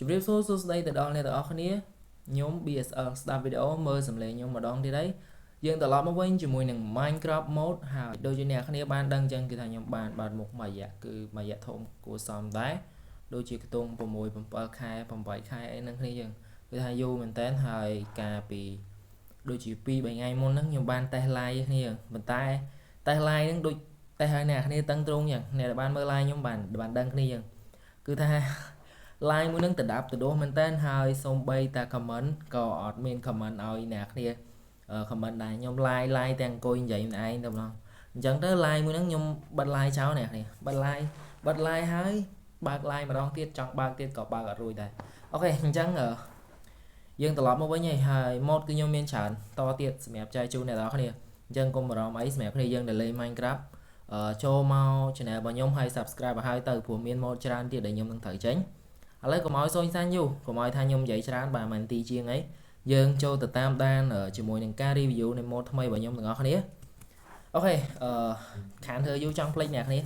ជម្រាបសួរសួស្តីទៅដល់អ្នកទាំងអស់គ្នាខ្ញុំ BSL ស្ដាប់វីដេអូមើលសំឡេងខ្ញុំម្ដងទៀតហើយយើងត្រឡប់មកវិញជាមួយនឹង Minecraft Mode ហើយដូចជាអ្នកគ្នាបានដឹងចឹងគឺថាខ្ញុំបានបាត់មុខមួយរយៈគឺមួយរយៈធំគួរសមដែរដូចជាខ្ទង់6 7ខែ8ខែអីហ្នឹងគ្នាយើងគឺថាយូរមែនតើហើយកាលពីដូចជា2 3ថ្ងៃមុនហ្នឹងខ្ញុំបានតេស្ត live គ្នាប៉ុន្តែតេស្ត live ហ្នឹងដូចតេស្តឲ្យអ្នកគ្នាតឹងត្រង់ចឹងអ្នកដែលបានមើល live ខ្ញុំបានដឹងគ្នាចឹងគឺថា live មួយនឹងតដាប់តដួសមែនតើហើយសូម្បីតែ comment ក៏អត់មាន comment ឲ្យអ្នកគ្នា comment ដែរខ្ញុំ live ទាំងអង្គុយនិយាយម្នាក់ឯងតែម្ដងអញ្ចឹងទៅ live មួយហ្នឹងខ្ញុំបិទ live ចោលអ្នកគ្នាបិទ live បិទ live ហើយបើក live ម្ដងទៀតចង់បើកទៀតក៏បើកអត់រួចដែរ OK អញ្ចឹងយើងត្រឡប់មកវិញហើយហើយ mod គឺខ្ញុំមានច្រើនតទៀតសម្រាប់ចែកជូនអ្នកនរគ្នាអញ្ចឹងកុំបារម្ភអីសម្រាប់គ្នាយើងដែលលេង Minecraft ចូលមក channel របស់ខ្ញុំហើយ subscribe ឲ្យហើយទៅព្រោះមាន mod ច្រើនទៀតដែលខ្ញុំនឹងត្រូវចេញឥឡូវកុំឲ្យសូនសាញ់យូរកុំឲ្យថាខ្ញុំនិយាយច្រើនបាទមិនទីជាងអីយើងចូលទៅតាមដានជាមួយនឹងការ review នៃ mod ថ្មីរបស់ខ្ញុំទាំងអស់គ្នាOK អឺខានធ្វើយូរចង់ភ្លេចអ្នកគ្នា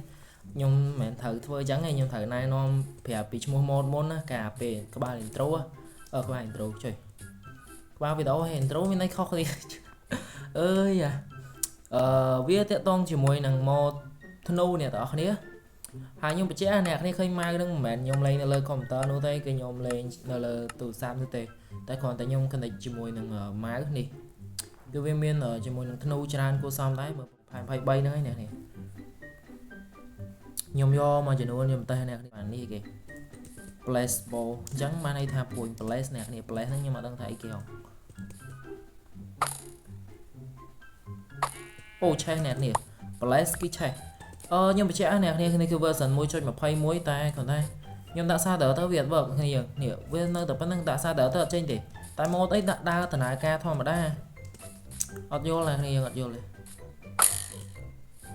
ខ្ញុំមិនមែនត្រូវធ្វើអញ្ចឹងទេខ្ញុំត្រូវណែនាំប្រាប់ពីឈ្មោះ mod មុនណាកាលពេលក្បាល intro អឺក្បាល intro ចុយក្បាលវីដេអូហើយ intro មានន័យខុសគ្នាអើយអឺវាតាក់ទងជាមួយនឹង mod ធ្នូអ្នកទាំងអស់គ្នាហើយខ្ញុំបញ្ជាក់អ្នកគ្នាឃើញម៉ៅនឹងមិនមែនខ្ញុំលេងនៅលើកុំព្យូទ័រនោះទេគឺខ្ញុំលេងនៅលើទូរស័ព្ទនោះទេតែគ្រាន់តែខ្ញុំ connect ជាមួយនឹងម៉ៅនេះគឺវាមានជាមួយនឹងធ្នូច្រើនគួរសមដែរមើលផែ23ហ្នឹងឯងអ្នកនេះខ្ញុំយកមកចំនួនខ្ញុំតេស្តអ្នកនេះបាទនេះគេ Blaze bow អញ្ចឹងបានន័យថាព្រួយ Blaze អ្នកនេះ Blaze ហ្នឹងខ្ញុំអត់ដឹងថាអីគេហងអូឆេះអ្នកនេះ Blaze គឺឆេះអឺខ្ញុំបញ្ជាក់អ្នកនេះនេះគឺ version 1.21តែគ្រាន់តែខ្ញុំដាក់ shader ទៅវាអត់ work គ្នានេះវានៅតែប៉ុណ្្នឹងដាក់ shader ទៅអត់ចេញទេតែ mod អីដាក់ដើរដំណើរការធម្មតាអត់យល់អ្នកគ្នាយើងអត់យល់ទេ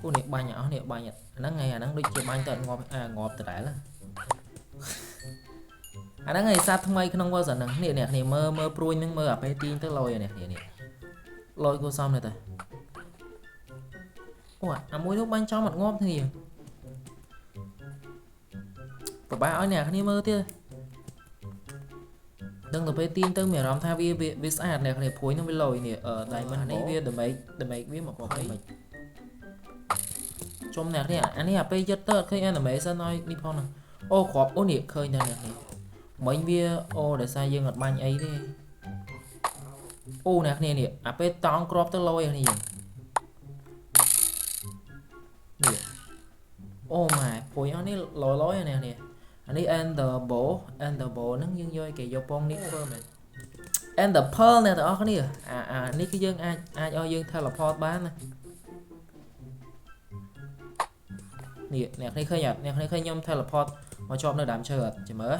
អូនេះបាញ់អស់នេះបាញ់អាហ្នឹងឯងអាហ្នឹងដូចជាបាញ់ទៅអត់ងាប់អាងាប់ដដែលអាហ្នឹងឯងសាថ្មីក្នុង version ហ្នឹងនេះអ្នកគ្នាមើលមើលព្រួយហ្នឹងមើលអាពេលទាញទៅលយអ្នកគ្នានេះលយគួរសមនេះតែអូអាមួយនោះបាញ់ចំអត់ងាប់គ្នាពិបាកឲ្យអ្នកគ្នាមើលទៀតដឹងទៅពេលទាញទៅមានអារម្មណ៍ថាវាវាស្អាតអ្នកគ្នាព្រួយហ្នឹងវាលយនេះ diamond នេះវា damage វា20ជុំអ្នកនេះអានេះអាពេលយិតទៅអត់ឃើញ animation ឲ្យនេះផងហ្នឹងអូគ្រាប់អូនេះឃើញតែអ្នកនេះមិញវាអូដោយសារយើងអត់បាញ់អីទេអូអ្នកគ្នានេះអាពេលតោងគ្រាប់ទៅលយនេះនេះអូម៉ែព្រួយអស់នេះលយលយនេះនេះអានេះ Ender Bow Ender Bow ហ្នឹងយើងយកគេយកពងនេះធ្វើមែន Ender Pearl អ្នកទាំងអស់គ្នាអាអានេះគឺយើងអាចអាចឲ្យយើង teleport បានណានេះអ្នកគ្នាឃើញអត់អ្នកគ្នាឃើញខ្ញុំ teleport មកជាប់នៅដើមឈើអត់ចាំមើល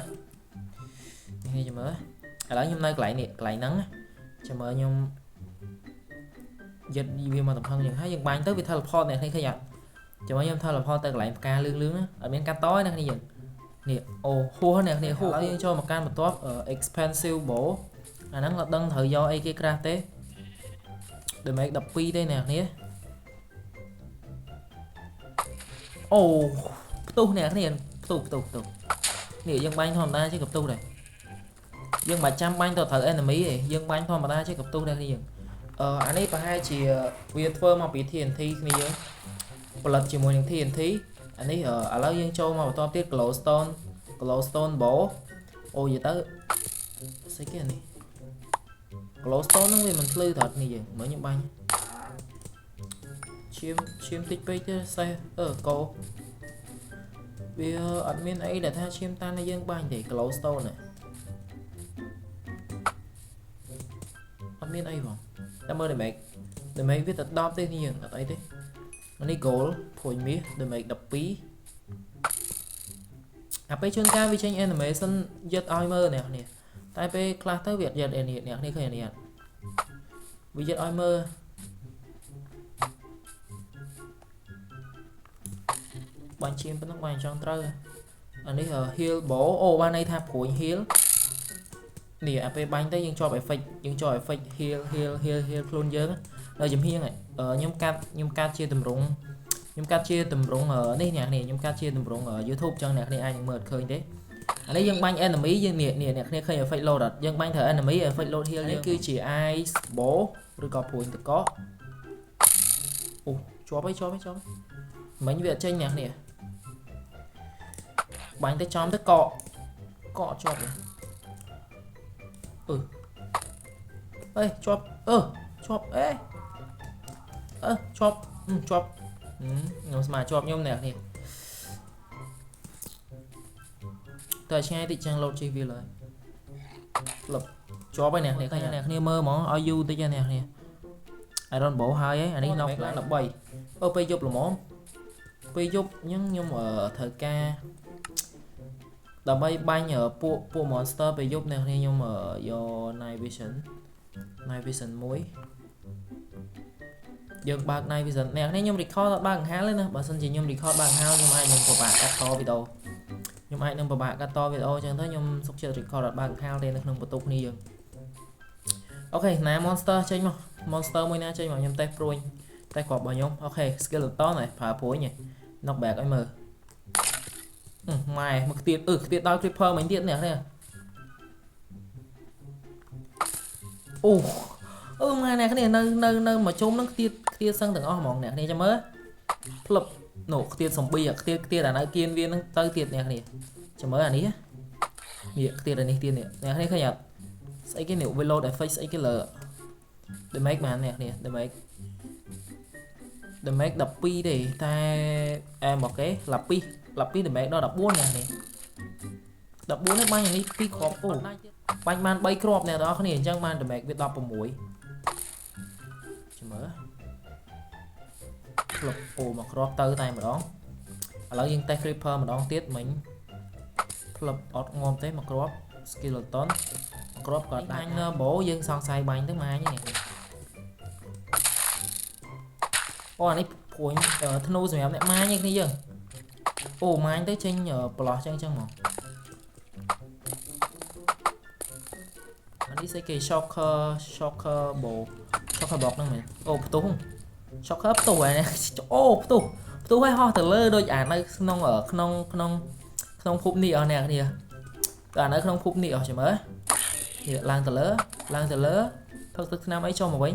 នេះចាំមើលឥឡូវខ្ញុំនៅកន្លែងនេះកន្លែងហ្នឹងចាំមើលខ្ញុំយិតវាមកតំហឹងយ៉ាងហើយយើងបាញ់ទៅវា teleport អ្នកគ្នាឃើញអត់ចាំមើលខ្ញុំ teleport ទៅកន្លែងផ្កាលឿងលឿងអត់មានកាត់តទេអ្នកគ្នាយើងនេះអូហួសអ្នកគ្នាហួសឥឡូវយើងចូលមកកាន់បន្ទាប់ expensive bow អាហ្នឹងអត់ដឹងត្រូវយកអីគេក្រាស់ទេ damage 12ទេអ្នកគ្នាអូផ្ទុះអ្នកគ្នាផ្ទុះផ្ទុះផ្ទុះនេះយើងបាញ់ធម្មតាជាក៏ផ្ទុះដែរយើងមិនចាំបាញ់ទៅត្រូវ enemy ទេយើងបាញ់ធម្មតាជាក៏ផ្ទុះដែរគ្នាយើងអឺអានេះប្រហែលជាវាធ្វើមកពី TNT គ្នាយើងផលិតជាមួយនឹង TNT អានេះឥឡូវយើងចូលមកបន្តទៀត glowstone glowstone bow អូនិយាយទៅស្អីគេអានេះ glowstone ហ្នឹងវាមិនភ្លឺត្រត់គ្នាយើងមើលខ្ញុំបាញ់ឈាមឈាមតិចពេកទេសេះអឺកោវាអត់មានអីដែលថាឈាមតានឲ្យយើងបាញ់ទេ glowstone នេះអត់មានអីផងតែមើល damage damage វាតែ10ទេគ្នាយើងអត់អីទេនេះ gold ព្រួយមាស damage 12អាពេលជួនកាលវាចេញ animation យិតឲ្យមើលអ្នកនេះតែពេលខ្លះទៅវាអត់យិតអីនេះអ្នកនេះឃើញអានេះអត់វាយិតឲ្យមើលបាញ់ឈាមប៉ុណ្ណឹងបាញ់ចង់ត្រូវអានេះ heal bow អូបានន័យថាព្រួយ heal នេះអាពេលបាញ់ទៅយើងជាប់ effect យើងជាប់ effect heal heal heal heal ខ្លួនយើងនៅចំហៀងខ្ញុំកាត់ខ្ញុំកាត់ជាតម្រងខ្ញុំកាត់ជាតម្រងនេះអ្នកនេះខ្ញុំកាត់ជាតម្រង YouTube ចឹងអ្នកនេះអាចនឹងមើលអត់ឃើញទេ អានេះយើងបាញ់ enemy យើងនេះនេះអ្នកគ្នាឃើញ effect load អត់យើងបាញ់ត្រូវ enemy effect load heal យើងគឺជា ice bow ឬក៏ព្រួញតកអូជាប់ហើយជាប់ហើយជាប់មិញវាអត់ចេញអ្នកគ្នាបាញ់ទៅចំទៅកកកកជាប់ទេអឺអេជាប់អឺជាប់អេអឺជាប់ជាប់ខ្ញុំស្មានជាប់ខ្ញុំអ្នកនេះតែឆ្ងាយតិចចឹងលោតជិះវាលើលឹបជាប់ហើយអ្នកនេះឃើញអ្នកគ្នាមើលហ្មងឲ្យយូរតិចអ្នកនេះ Iron Bow ហើយអានេះនៅឡើង13អឺពេលយប់ល្មមពេលយប់អញ្ចឹងខ្ញុំត្រូវការដើម្បីបាញ់ពួក monster ពេលយប់អ្នកគ្នាខ្ញុំយក night vision night vision មួយយើងបើក night vision អ្នកនេះខ្ញុំ record អត់បើកកង្ហាលទេណាបើសិនជាខ្ញុំ record បើកកង្ហាលខ្ញុំអាចនឹងពិបាកកាត់តវីដេអូខ្ញុំអាចនឹងពិបាកកាត់តវីដេអូអញ្ចឹងទៅខ្ញុំសុខចិត្ត record អត់បើកកង្ហាលទេនៅក្នុងបន្ទប់គ្នាយើង OK ណា monster ចេញមក monster មួយណាចេញមកខ្ញុំតេស្តព្រួញតេស្តគ្រាប់របស់ខ្ញុំ OK skeleton ហ៎ប្រើព្រួញហ៎ knock back ឲ្យមើលម៉ែមកខ្ទាតអឺខ្ទាតដល់ creeper មិញទៀតនេះនេះអូអឺម៉ែអ្នកគ្នានៅនៅនៅមកជុំនឹងខ្ទាតខ្ទាតសឹងទាំងអស់ហ្មងអ្នកគ្នាចាំមើលផ្លឹបនោះខ្ទាតសំប៊ីខ្ទាតខ្ទាតអានៅគៀនវានឹងទៅទៀតអ្នកគ្នាចាំមើលអានេះនេះខ្ទាតអានេះទៀតនេះអ្នកគ្នាឃើញអត់ស្អីគេនេះវា load effect ស្អីគេលើ damage បានអ្នកគ្នា damage damage 12ទេតែអែមកគេឡាពីឡាពី damage ដល់14អ្នកនេះ14នេះបាញ់អានេះ2គ្រាប់អូបាញ់បាន3គ្រាប់អ្នកនរគ្នាអញ្ចឹងបាន damage វា16ចាំមើលក្លុបអូមកគ្រាប់ទៅតែម្ដងឥឡូវយើងតេស្ត creeper ម្ដងទៀតមិញផ្លឹបអត់ងំទេមកគ្រាប់ skeleton មកគ្រាប់ក៏ដាញ់នៅបោយើងសង្ស័យបាញ់ទៅម៉ាញនេះអូអានេះព្រួញធ្នូសម្រាប់អ្នកម៉ាញឯគ្នាយើងអូម៉ាញទៅចេញប្រឡោះចឹងចឹងហ្មងអានេះស្អីគេ shocker shocker bow shocker box ហ្នឹងមែនអូផ្ទុះ shocker ផ្ទុះហើយអូផ្ទុះផ្ទុះហើយហោះទៅលើដូចអានៅក្នុងក្នុងក្នុងក្នុងភពនេះអស់អ្នកគ្នាអានៅក្នុងភពនេះអស់ចាំមើលនេះឡើងទៅលើឡើងទៅលើផឹកទឹកថ្នាំអីចុះមកវិញ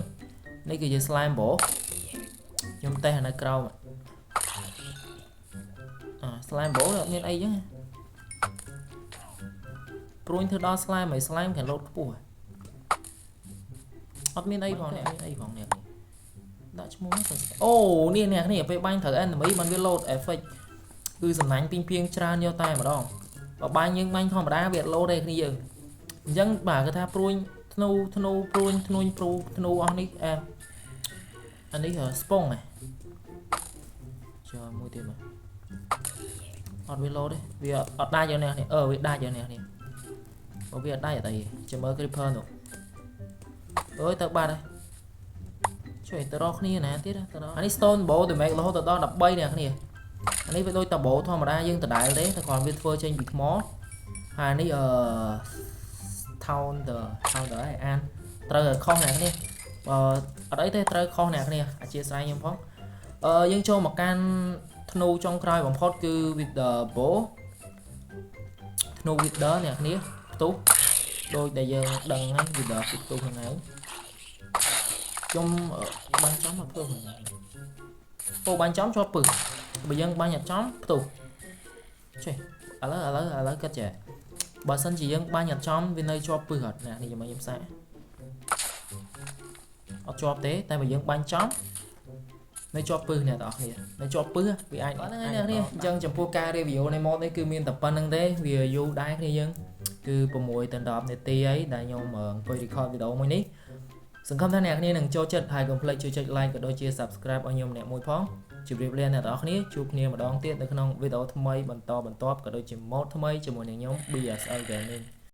នេះគឺជា slime ball ខ្ញុំតេស្តនៅក្រោមអា slime ball អត់មានអីចឹងព្រួញធ្វើដល់ slime ហើយ slime គេលោតខ្ពស់អត់មានអីផងអ្នកមានអីផងអ្នកដាក់ឈ្មោះអូនេះអ្នកនេះពេលបាញ់ត្រូវ enemy มันវា load effect គឺសំណាញ់ពីងពីងច្រើនយកតែម្ដងបើបាញ់យើងបាញ់ធម្មតាវាអត់ load ទេគ្នាយើងអញ្ចឹងបាទគេថាព្រួញធ្នូធ្នូព្រួញធ្នួញព្រូធ្នូអស់នេះអែអានេះស្ពងហ៎ចូលមួយទៀតមកអត់វា load ទេវាអត់ដាច់យកនេះអឺវាដាច់យកនេះនេះបើវាអត់ដាច់អត់អីចាំមើល creeper នោះអើយទៅបាត់ហើយជួយទៅរកគ្នាណាទៀតទៅអានេះ stone bow damage រហូតដល់13នេះគ្នាអានេះវាដូចតបោធម្មតាយើងដដែលទេតែគ្រាន់វាធ្វើចេញពីថ្មហើយនេះអឺ counter counter ឯអានត្រូវឲ្យខុសអ្នកគ្នាបើអត់អីទេត្រូវខុសអ្នកគ្នាអធិស្ឋានខ្ញុំផងអឺយើងចូលមកកាន់ធ្នូចុងក្រោយបំផុតគឺ Wither Bow ធ្នូ Wither អ្នកគ្នាផ្ទុះដោយដែលយើងដឹងហើយ Wither គឺផ្ទុះហ្នឹងឯងខ្ញុំបាញ់ចំមកផ្ទុះហ្នឹងអូបាញ់ចំជាប់ពឹសបើយើងបាញ់អត់ចំផ្ទុះចេះឥឡូវឥឡូវឥឡូវគិតចេះបើសិនជាយើងបាញ់អត់ចំវានៅជាប់ពឹសអត់ណានេះខ្ញុំខ្ញុំសាកអត់ជាប់ទេតែបើយើងបាញ់ចំនៅជាប់ពឹសអ្នកទាំងអស់គ្នានៅជាប់ពឹសវាអាចហ្នឹងហើយអ្នកនេះអញ្ចឹងចំពោះការ review នៃ mod នេះគឺមានតែប៉ុណ្្នឹងទេវាយូរដែរគ្នាយើងគឺ6ទៅ10នាទីអីដែលខ្ញុំអង្គុយ record វីដេអូមួយនេះសង្ឃឹមថាអ្នកគ្នានឹងចូលចិត្តហើយកុំភ្លេចជួយចុច like ក៏ដូចជា subscribe ឲ្យខ្ញុំម្នាក់មួយផងជម្រាបលាអ្នកទាំងអស់គ្នាជួបគ្នាម្ដងទៀតនៅក្នុងវីដេអូថ្មីបន្តបន្ទាប់ក៏ដូចជា mod ថ្មីជាមួយនឹងខ្ញុំ BSL Gaming។